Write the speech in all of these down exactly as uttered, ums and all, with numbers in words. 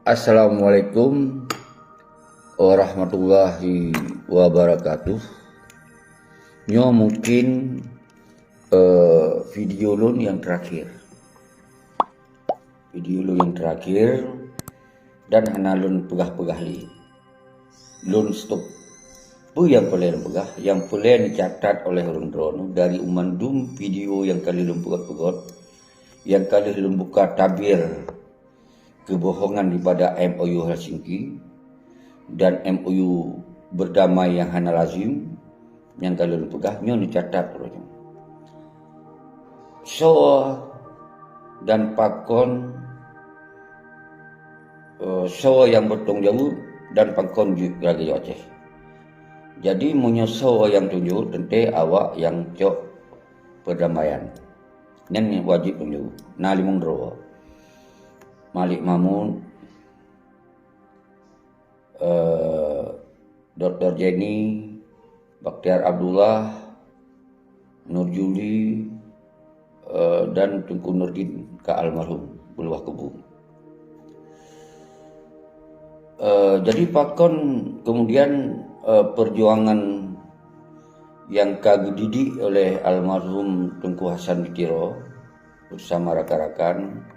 Assalamualaikum warahmatullahi wabarakatuh. Nyoe mungkin, eh, video lôn nyang terakhir. Video lôn nyang terakhir dan hana lôn peugah-peugah lé. Lôn stop. Peue nyang peureulée lôn peugah? Nyang peureulée neucatat oleh ureuëng droeneuh dari mandum video nyang ka lheueh lôn peugöt-peugöt, nyang ka lheueh lôn buka tabir keubohongan daripada M O U Helsinki dan M O U berdamai nyang hana lazim, nyang ka lôn peugah nyoe neucatat uroe nyoe. Soe dan pakon, eh, soe nyang bertanggung jawab dan pakon jeuet lagée nyoe Aceh. Jadi meunyoe soe nyang tanggung jawab, teuntée awak nyang cok perdamaian. Nyan wajéb tanggung jawab. Na limong droe. Malik Mahmud, eh, Doktor Jenny, Bakhtiar Abdullah, Nur Juli, eh, dan Teungku Nurdin ka almarhum, beuluwah kubu. Eh, jadi pakon kemudian, eh, perjuangan nyang ka geudidik oleh almarhum Teungku Hasan di Tiro bersama rakan-rakan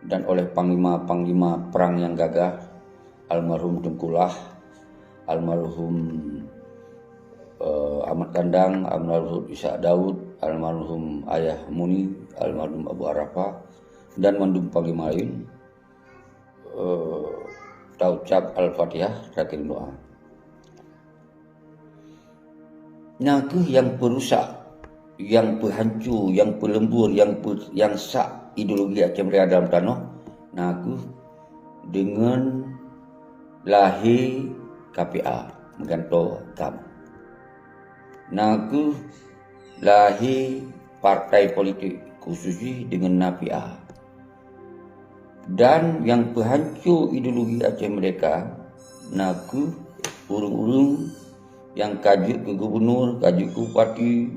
dan oleh panglima-panglima perang nyang gagah, almarhum Teungku Lah, almarhum, eh, Ahmad Kandang, almarhum Ishak Daud, almarhum Ayah Muni, almarhum Abu Arafah, dan mandum panglima laén, eh, taucap Al-Fatihah, terakhir doa. Na kheueh nyang peurusak, nyang peuhanco, nyang peuleumbur, nyang peu-, nyang sak ideologi Aceh Merdeka dalam tanoh, na kheueh deungon lahé K P A meugantoe GAM. Na kheueh lahé partai politik khusus jih deungon na P A. Dan nyang peuhanco ideologi Aceh Merdeka na kheueh ureuëng-ureuëng nyang ka jeuet keu gubunur, ka jeuet keu bupati,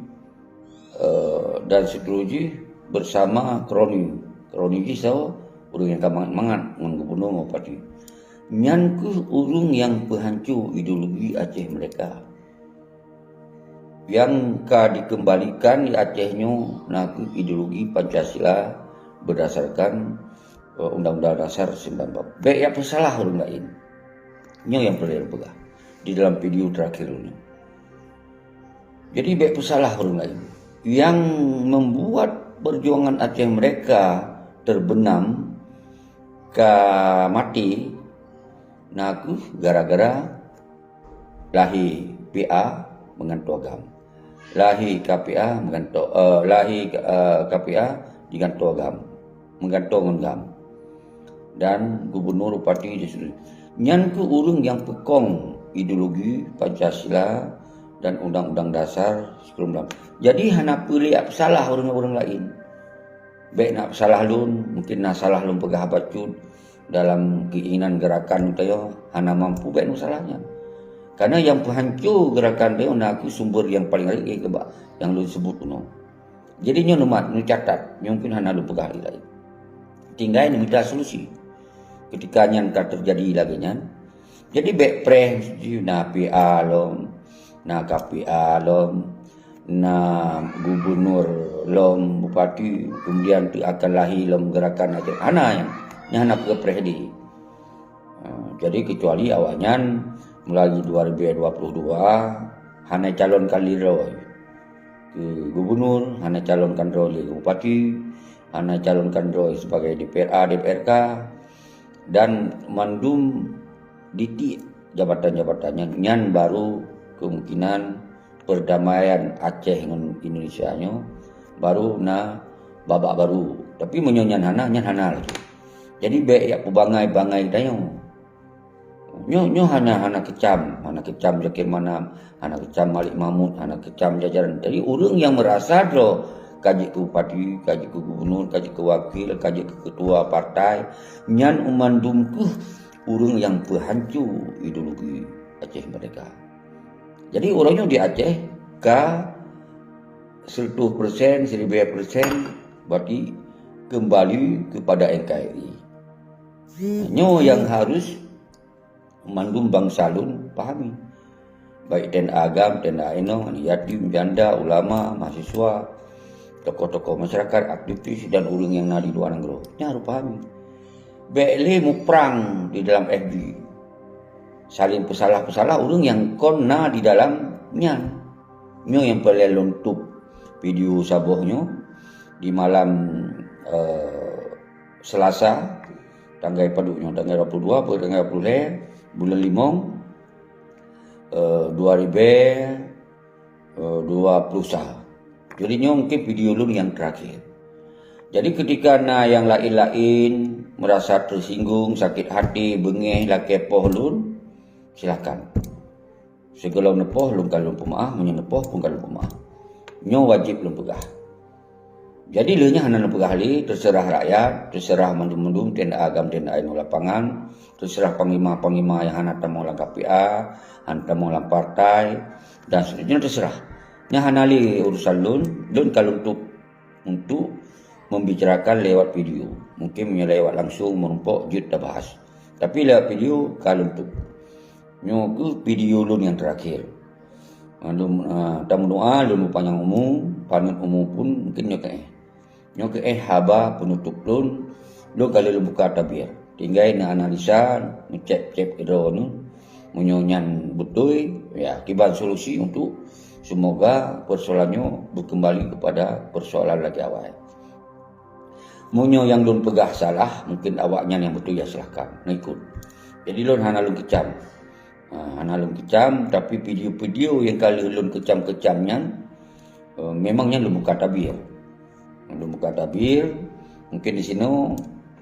eh, dan seterusnya bersama kroni. Kroni jih soe? Ureuëng nyang ka mangat-mangat ngon gubunur ngon bupati. Nyan kheueh ureuëng nyang peuhanco ideologi Aceh Merdeka. Nyang ka dikeumbalikan di Aceh nyoe na kheueh ideologi Pancasila berdasarkan, eh, Undang-Undang Dasar sembilan empat puluh lima. Bék jak peusalah ureuëng laén. Nyoe nyang peureulée lôn peugah di dalam video terakhir nyoe. Jadi bék peusalah ureuëng laén. Nyang membuat perjuangan Aceh Merdeka terbenam ka maté na kheueh gara-gara lahé P A meugantoe GAM. Lahé K P A meugantoe, eh, lahé, eh, K P A digantoe GAM. Meugantoe ngon GAM. Dan gubunur, bupati dan seterusnya. Nyan kheueh ureuëng nyang peukong ideologi Pancasila dan Undang-Undang Dasar sikureueng enam. Jadi hana peureulée peusalah ureuëng-ureuëng laén. Bék na peusalah lôn, mungkin na salah lôn peugah bacut, dalam keinginan gerakan tanyoe hana mampu bék neusalah nyan. Karena nyang peuhanco gerakan tanyoe na kheueh sumber nyang paleng rayeuk keubah nyang lôn sebut keunoe. Jadi nyoe neumat, neucatat, nyoe mungkin hana lôn peugah lé laén. Tinggai neumita solusi. Ketika nyan ka teujadi lagée nyan, jadi bék preh na P A lom, na K P A lom, na gubunur lom, bupati, kemudian tu akan lahé lom gerakan Aceh. Hana nyan, nyan hana peupreh di. Ha, jadi kecuali awaknyan mulai dua ribu dua puluh dua hana calonkan lé droe keu gubunur, hana calonkan droe lé keu bupati, hana calonkan droe sebagai D P R A, D P R K, dan mandum ditik jabatan-jabatan nyan, nyan baru kemungkinan perdamaian Aceh ngon Indonesia nyoe baru na babak baru. Tapi meunyoe nyan hana, nyan hana lagi. Jadi bék jak peubangai-bangai tanyoe. Nyoe, nyoe hana, hana keucam, hana keucam Zakir Manaf, hana keucam Malik Mahmud, hana keucam jajaran. Jadi ureuëng nyang meurasa droe ka jeuet keu bupati, ka jeuet keu gubunur, ka jeuet keu wakil, ka jeuet keu ketua partai, nyan mandum kheueh ureuëng nyang peuhanco ideologi Aceh Merdeka. Jadi ureuëng nyoe di Aceh ka seratus persen, seribu persen berarti kembali kepada N K R I. Nyoe nyang harus mandum bansa lôn pahami. Baik TNA agam, TNA inong, yatim, janda, ulama, mahasiswa, tokoh-tokoh masyarakat, aktivis dan ureuëng nyang na di luwa nanggroe. Nyan harus pahami. Bék lé muprang di dalam F B. Saling peusalah-peusalah ureuëng nyang kon na di dalam nyan. Nyoe nyang peureulée lôn tup video saboh nyoe di malam, eh, Selasa, tanggai padub nyoe, tanggai dua puluh dua atau tanggai dua puluh lhée, buleuen limong, eh, dua ribée, eh, dua puluh sa. Jadi nyoe mungkin video lôn nyang terakhir. Jadi ketika na nyang laén-laén merasa tersinggung, sakit hati, beungéh, lakée poh lôn, silakan. Sigohlom neupoh lôn ka lôn peumeuáh, meunyoe neupoh pun ka lôn peumeuáh. Nyoe wajéb lôn peugah. Jadi lheueh nyan hana neupeugah lé, teuseurah rakyat, teuseurah mandum-mandum TNA agam, TNA inong lapangan, teuseurah panglima-panglima nyang hana tamong lam K P A, hana tamong lam partai, dan seterusnya teuseurah. Nyan hana lé urusan lôn, lôn ka lôn tup untuk membicarakan lewat video. Mungkin meunyoe lewat langsung meurumpok jeuet tabahas. Tapi lewat video ka lôn tup. Nyoe keuh video lôn nyang terakhir. Mandum, ah, tameudoá lôn panyang umu, paneuk umu pun mungkin nyoe keuh. Nyoe keuh haba peunutôp lôn, lôn ka lheueh lôn buka tabir. Tinggai neuanalisa, neucék-cék keudroe nyoe. Meunyoe nyan beutôi, ya, kiban solusi untuk semoga persoalan nyoe berkembali kepada persoalan lagée awai. Meunyoe nyang lôn peugah salah, mungkin awaknyan nyang beutôi, ya silahkan, neuikot. Jadi lôn hana lôn kecam. Ha, hana lôn kecam, tapi video-video nyang ka lheueh lôn kecam-kecam nyan, eh, memang nyan lôn buka tabir. Lôn buka tabir, mungkin di sinoe,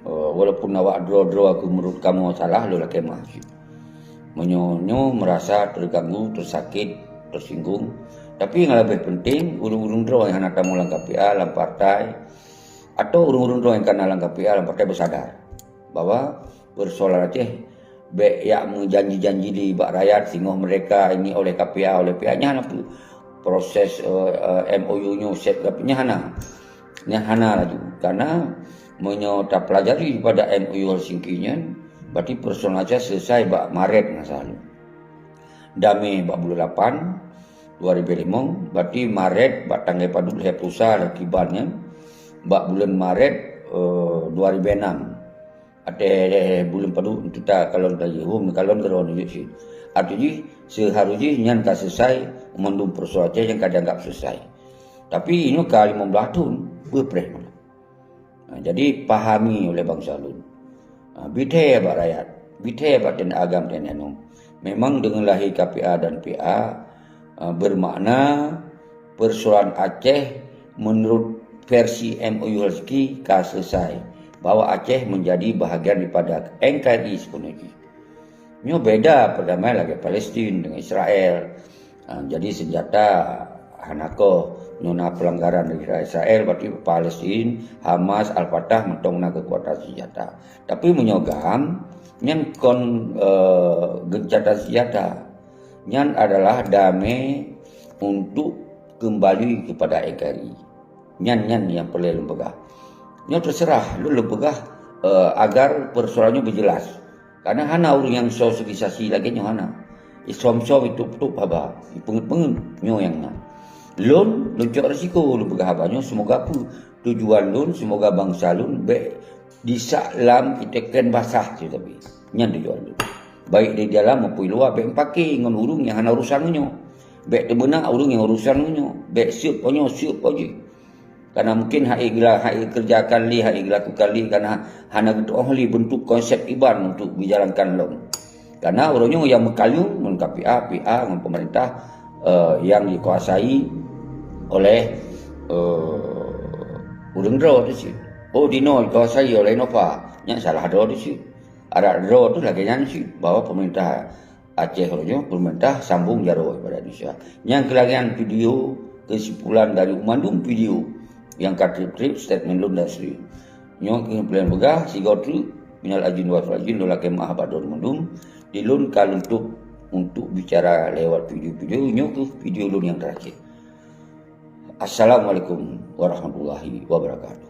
eh, walaupun awak droe-droe keu meunurot kamoe salah, lôn lakée meu'ah cit. Meunyoe nyoe merasa terganggu, tersakit, tersinggung, tapi nyang leubeh penting, ureuëng-ureuëng droe nyang hana tamong lam K P A, lam partai, atau ureuëng-ureuëng droe nyang ka na lam K P A, lam partai bersadar bahwa persoalan Aceh bék jak meujanji-janji di bak rakyat, singoh mereka ini oleh K P A, oleh pihak nyan apa proses, eh, eh, M O U nyoe set nyan hana. Nyan hana laju. Karena meunyoe tapelajari pada M O U Helsinki nyan, berarti persoalan Aceh selesai bak Maret masa lalu. Damé bak buleuen lapan, dua ribée limong, berarti Maret bak tanggai padub lhée ploh sa lé kiban nyan, bak buleuen Maret, eh, dua ribée enam. Watée buleuen padub teuta kalon tayue, hom kalon keudroe nyoe cit. Arti jih, seuharus jih nyan ka selesai mandum persoalan Aceh nyang ka dianggap selesai. Tapi inoe ka limong blaih thon, beupreh malah. Ha, jadi pahami oleh bansa lôn. Ha, bithee bak rakyat, bithee bak TNA agam, TNA inong. Memang deungon lahé K P A dan P A, ha, bermakna persoalan Aceh menurut versi M O U Helsinki ka selesai, bahwa Aceh menjadi bahagian daripada N K R I sepenuhnya. Nyoe beda perdamaian lagée Palestin dengan Israel. Ha, jadi senjata hana koh, nyoe na pelanggaran dari Israel, berarti Palestin, Hamas, Al-Fatah mantong na kekuatan senjata. Tapi meunyoe GAM, nyan kon, eh, gencatan senjata. Nyan adalah damé untuk kembali kepada N K R I. Nyan, nyan nyang peureulée lôn peugah. Nyoe teuseurah, lôn, lôn peugah, eh, agar persoalan nyoe beujeulaih. Karena hana ureuëng nyang soe segi saksi lagée nyoe hana. Isom-som itu tup haba, ipeungeut-peungeut nyoe nyang na. Lôn, lôn cok risiko lôn peugah haba nyoe, semoga peue tujuan lôn, semoga bansa lôn bék disak lam iteken basah cit tapi. Nyan tujuan lôn. Baik di dalam maupun luwa bék meupaké ngon ureuëng nyang hana urusan ngon nyoe. Bék teumeunak ureuëng nyang urusan ngon nyoe. Bék seuep po nyoe, seuep po jih. Karena mungkin hai gela-, hai geukeureujakan lé, hai geulakukan lé, karena hana geutuoh lé beuntuk konsep iban untuk geujalankan lom. Karena uroe nyoe nyang meukalon ngon K P A, P A ngon pemerintah, eh, nyang dikuasai oleh, eh, ureuëng droe teuh cit. Oh, dinoe dikuasai oleh Nova, nyan salah droe teuh cit. Adat droe teuh lagée nyan cit, bahwa pemerintah Aceh uroe nyoe pemerintah sambung jaroe pada Indonesia. Nyang keulagèan video keusimpulan dari mandum video nyang ka trép-trép statement lôn dan sri. Nyoe keuh peuleueh peugah sigoe treuk minal aidin wal faizin, lôn lakèe meu'ah bak droeneuh mandum, di lôn ka lôn tôb untuk bicara lewat video-video, nyoe keuh video lôn nyang terakhir. Assalamualaikum warahmatullahi wabarakatuh.